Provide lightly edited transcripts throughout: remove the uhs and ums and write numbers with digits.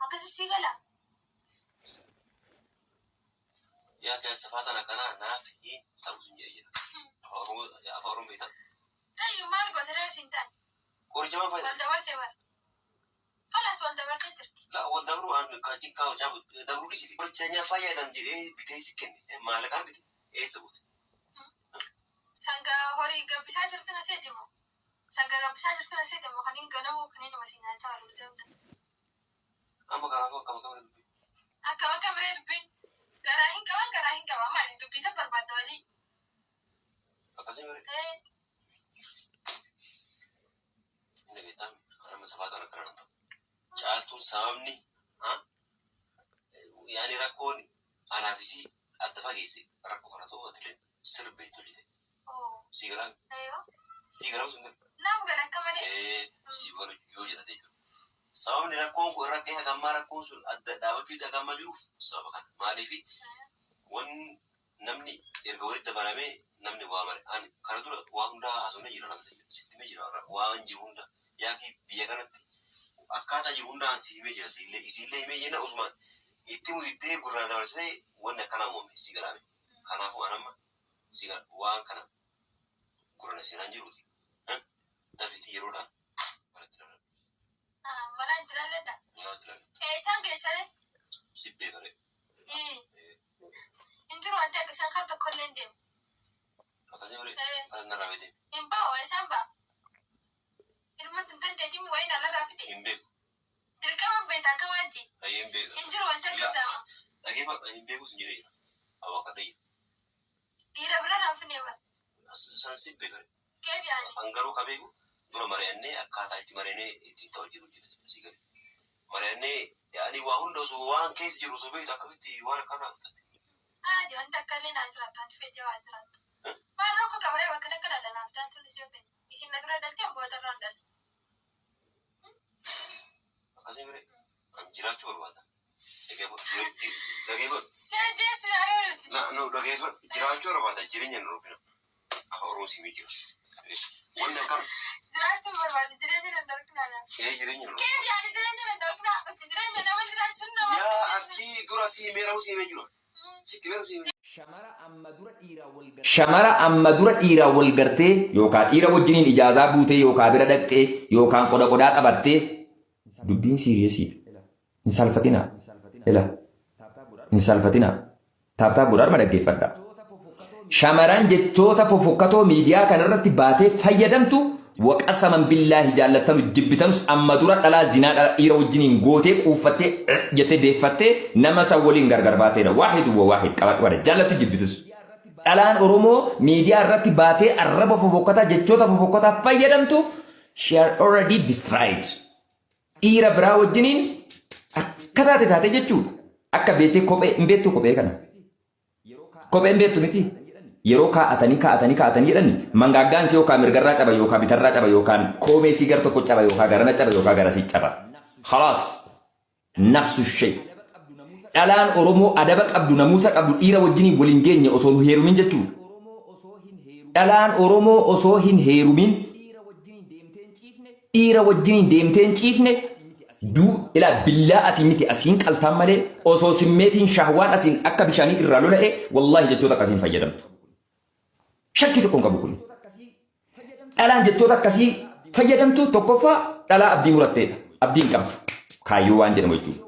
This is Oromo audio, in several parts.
Akkasi sii gala. Yaa keessa safaataan akkanaa naaf hin ta'u sin jedhe jira. Afaan Oromoo afaan Oromoo beektaa. Tayyu maal goote ree isin taane? Qoricha maal Wal fayyada? dabarte bara. Kalaas wal dabartee jirti. La wal dabruu an ka cinqaa hojaa dabruu dhiisiti. Qoricha nyaa fayyadam jedhee bitee si kenne maallaqaan bite eessa goote? Sangaa horii gabbisaa jirtu na seeti moo? Sangaa gabbisaa jirtu na seeti moo? Kaniin ganamuu kaniin nama si nyaachaa oolu gisee hunda. Amma kanaafuu akkam akkam dubbii. Akkam akkam ree dubbiin? Garaa hin qaban garaa hin qaban maali dubbii tan barbaadda walii. Akkasii malee. Ee. Inni dhageettaa amma safaataan akkana nan ta'u. Caaltuun sababni yaani rakkoon anaaf isii adda fageesse rakkoo kana ta'uu atileen sirbeetti hojjete. Sii galaa sii galaa sin gala. Naaf gala akka malee. Ee sii galu yoo jedhate jechuudha. Sababni rakkoon kun irra gahee hagammaa rakkoon sun adda dhaabachuu itti hagammaa jiruuf sababa kana. Maaliif wanni namni erga walitti dabalamee namni waa mare ani kana dura waa hundaa haasofnee jira namni sitti himee jira waan jiru hunda yaakii biyya kanatti akkaataa jiru hundaan si himee jira siillee isiillee himee jenna osuma itti mudiddee gurraan dabarsitee wanni akkanaa uumame si galaame. Kanaafuu an amma si gala waan kana gurraan seenaan jiruuti. Dafiitii yeroodhaan manatti ilaalan. Mana itti ilaalladha. Manatti ilaalan. Eessaan geessare? Si beekare. Hin jiru wanti akka isaan kara tokko illee hin deemu. Akkasii malee kana narraa beekee. Hin ba'u eessaan ba'a? Ilmoon tun tan teetiin wayiin alarraa fide. Hin beeku. Dirqama beektaa akka waajji. Ayyee hin beeku. Hin jiru wanti akka isaa. Dhageeffadhu hin beeku sin jedhee jira. Awwa akka dhayya. Dhiira bira raan finee bara. San si beekare. Keef yaani. An garuu ka beeku dura mari'annee akkaataa itti mari'annee ittiin ta'u jiru jira si gale. Mari'annee yaani waa hunda osoo waan keessa jiru osoo beektu akkamitti waan akkanaa godhatte. Haati wanti akka illee naa jiraattu wanti feetee waa jiraattu. Maal rakkoo qabaree bakka takka dhala naaf taatu ishee fedhe. Isin na dura dhalte abbaa irraan dhalte. Akkasii malee an jiraachuu barbaada. Dhageeffadhu dhageeffadhu. Seejjee sinaa nuti. Na nu dhageeffadhu jiraachuu barbaada jireenya nu rukina. Afaan Oromoo simii jira. Wanni akkana Jiraachuu barbaade jireenya nan darkina laata. ee jireenya nu Keef yaani jireenya nan darkina uti jireenya nama jiraachuun nama Yaa akki dura si himee si himee jira. Sitti himee si himee. Shamara amma dura dhiiraan wal gartee yookaan dhiira wajjiniin ijaazaa buutee yookaan bira dhaqxee yookaan qoda qodaa qabattee dubbiin siiriyesiidha. Hin saalfatinaa. Ila. Hin saalfatinaa. Taaptaap godhaa dhuma dhaggeeffadhaa. Shamaran jechoota fofokkatoo miidiyaa kanarratti baatee fayyadamtu waqasaman billaahi jaallattanu jibbitanus amma dura dhalaa zinaa dhala dhiira wajjiniin gootee quuffattee jettee deeffattee nama san waliin gargar baateedha. Waahidu wa waahid qabadhu wada jaallattu jibbitus. Dhalaan Oromoo miidiyaa irratti baatee arraba fofokkataa jechoota fofokkataa fayyadamtu she are already destroyed. Dhiira biraa wajjiniin akka taate taate jechuudha. Akka beektee kophee hin beektu kophee kana. Kopheen beektu miti. Yeroo kaa'atanii kaa'atanii kaa'atanii jedhani mangaaggaan si yookaan mirgarraa caba yookaan bitarraa caba yookaan koomee si gar tokko caba yookaan garana caba yookaan garasii caba. Khalaas. Nafsu shay. Dhalaan Oromoo adaba qabdu namuusa qabdu dhiira wajjiniin waliin geenye osoo hin heerumin jechuudha. Dhalaan Oromoo osoo hin heerumin dhiira wajjiniin deemtee hin ciifne duu ilaa billaa asii miti asiin qaltaan malee osoo simmeetiin shahwaan asiin akka bishaanii irraa lola'e wallaahi jechoota akkasiin fayyadamtu. Shakkii tokko hin qabu kun. Dhalaan jechoota akkasii fayyadamtu tokkoffaa dhalaa abdii muratteedha. Abdii hin qabdu. Kaayyoo waan jedhamu jechuudha.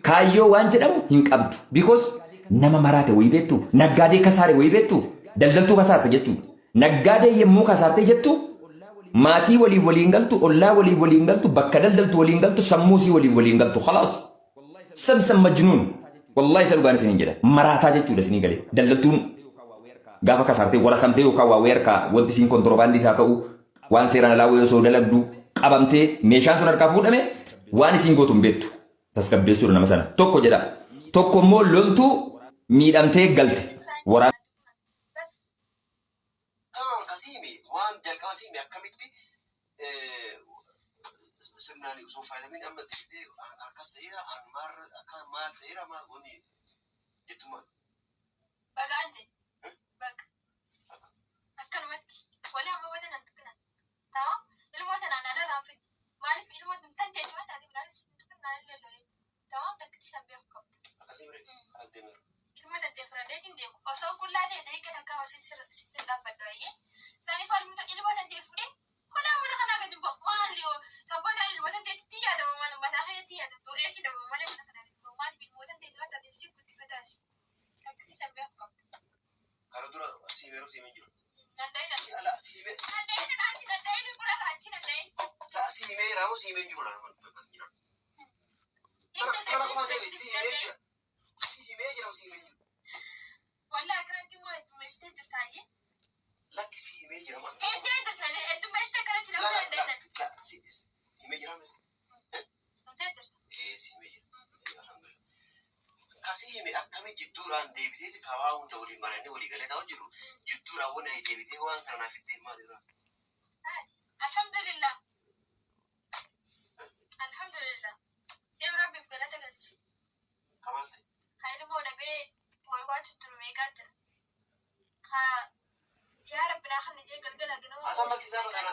Kaayyoo waan jedhamu hin qabdu. Because nama maraate wayii beektu, naggaadee kasaare wayii beektu, daldaltuu kasaarte jechuudha. Naggaadee yemmuu kasaarte jettu maatii waliin waliin galtu, ollaa waliin waliin galtu, bakka daldaltu waliin galtu, sammuu isii waliin waliin galtu. Khalaas. Samsan majnuun. Wallahi isa dhugaan isiniin jedha. Maraataa jechuudha isinii galee. Daldaltuun gaafa kasaartee warasamtee yookaan waa wayii harkaa wanti isiin kontiroobaandii isaa ta'u waan seeraan alaa wayii osoo dalagdu qabamtee meeshaan sun harkaa fuudhame waan isiin gootu hin beektu. Tasgabbeessuudha nama sana. Tokko jedha. Tokko immoo loltuu miidhamtee galte. Waraana. Bas. Tamam ka si hime waan jalqaba si hime akkamitti sirnaan osoo fayyadamin amma deebitee akkas ta'eera an maal akka maal ta'eera maal wanni jettummaa. Bagaan jedhe. Baga. Akkanumatti. Walii amma booda nan tuqina. Tamam. Ilmoo tanaan ala irraan fidne. Maaliif ilmoo tun tan teessi waan taateef naanis hin tuqin. Kanallee lolin. Tamam takkitti san beeku qabda. Akkasii bire kanas deemeera. Ilma tantee fudhadheetiin deemu. Osoo qullaa ta'e daqiiqa takka sitti hin dhaabbadhu ayyee. Saniif ilma tantee fuudhee hoolaa mana kanaa gadi ba'u. Maali yoo sabboota ilma tanteetti yaadama maal mataa keetti yaadama. Du'eetti dhabama malee mana kanaa gadi ba'u. Maaliif ilma tanteetti waan taateef si guddifataas. Takkitti san beeku qabda. Kana dura siimeeru siimee jiru. Danda'ina. Ala siimee Danda'ina achi danda'ina qulaa achi danda'ina. la siimeera moo siimee jiru la akkas jira. Kana qofa ta'e siimee jira. Siimee jira siimee jiru. Walaa akkanatti immoo heddummeessitee jirtaayyee. Lakki siimee jira maa. Hedduu jirtaayyee heddummeessitee akkanatti La nama la danda'ina. la siimee jira miti. Hedduu jirta. Ee siimee jira. Alhamdulillah. Kasii akkami jidduudhaan deebiteeti kabaa hunda waliin marannee walii galee ta'u jiru. Jidduudhaan wanni ani deebitee waan kana naaf itti maal irraa. Alhamdulillah. Alhamdulillah. Deem rabbiif galata galchi. Kamaal ta'e. Kan ilmoo dhabee wayiwaatu jiru meeqaa jira. Ka yaa rabbi naa kan ijee galgala ganama. Ati amma kitaaba kana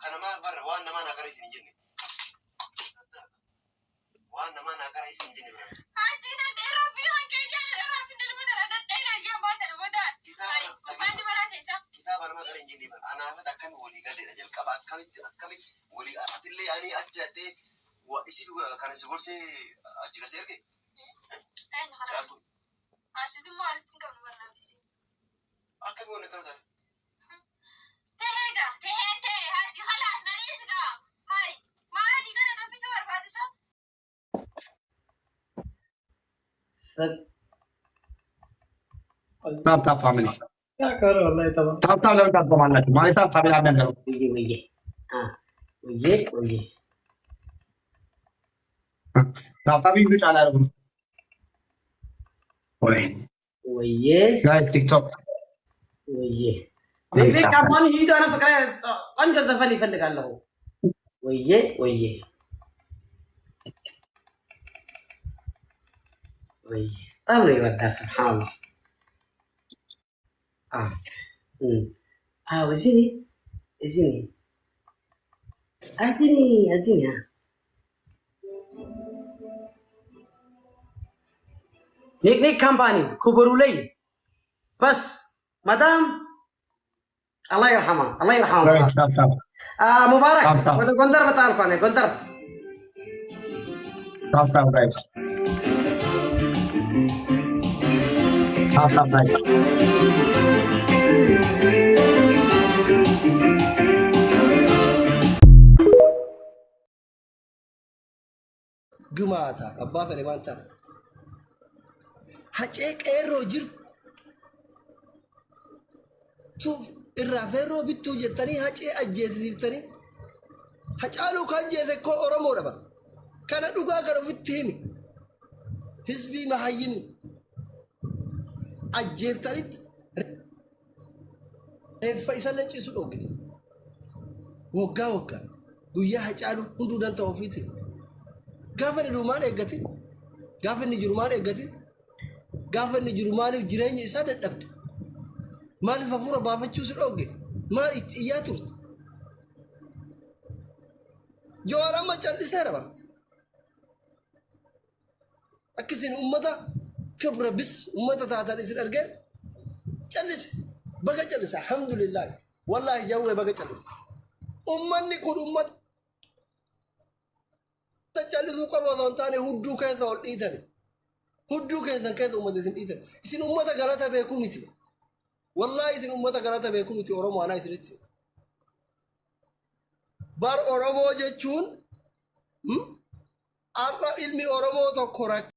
kana maa barra waan namaa naa gara isin hin jenne. Waan namaa naa gara isin hin jenne bira. Haji danda'e rabbii kan kee jedhe irraa fi ilma tana danda'e jee baata nama Kitaaba Qur'aanni maraate isa. Kitaaba nama gara hin jenne bara. Anaafat akkami walii galeedha jalqaba akkamitti akkamitti walii atillee ani achi adhee isi kana si gorsee achi gasee erge Eenyu kana? Caaltu Asitti immoo walitti hin qabnu barnaafisi. Akkami wanni akkana taate. Tahee gaa tahee tahee haji khalaas na dhiisi gaa. Hai maali kana gabbisa barbaadisa? Tap tap family. ያውቃል ወላሂ ተባ Tap tap ለምን ታቆማላችሁ? ማለት tap family አብነን ወዬ ወዬ አ ወዬ ወዬ tap tap ይሉ ጫና ያደርጉ ወይ ወዬ guys ቲክቶክ ወዬ ንግሪ ካምፓኒ ሂዶ አነ ፍቅረ ቆንጆ ዘፈን ይፈልጋለሁ። ወዬ ወዬ ወዬ በጣም ነው ይወዳል። ስብሓንላህ አዎ እዚኒ እዚኒ አዚኒ አዚኒ ኒክ ካምፓኒ ክብሩ ለይ በስ መዳም አላህ ይርሐማ አላህ ይርሐማ። Guys tap tap ሙባረክ tap tap ወደ ጎንደር መጣ አልኳ እኔ ጎንደር Tap tap guys tap tap guys. Gumaata abbaa fedhe waan ta'a. Hacee qeerroo jirtuuf irraa feerroo bittuu jettanii hacee ajjeesiftanii Hacaaluu kan jeese koo Oromoodha bara. Kana dhugaa gara ofitti himi. Hizbii mahayyimi. Ajjeeftanitti reeffa isallee ciisu dhoogite. Waggaa waggaan guyyaa Hacaaluu hunduu dantaa ofiitiin. Gaafa inni du'u maal eeggatin? Gaafa inni jiru maal eeggatin? Gaafa inni jiru maaliif jireenya isaa dadhabde? Maaliif hafuura baafachuu si dhoogge? Maal itti iyyaa turte? Jawaar amma calliseera bara. Akka isin ummata kibra bis ummata taatan isin argee callise. Baga callise alhamdulillah. Wallaahi jawwee baga callise. Ummanni kun ummata callisuu qaba osoo hin taane hudduu keessa ol dhiitani. Hudduu keessan keessa ummata isin dhiitan. Isin ummata galata beekuu miti. Wallaahi isin ummata galata beekuu miti Oromoo anaa isinitti. Bar Oromoo jechuun har'a ilmi Oromoo tokko rakkate.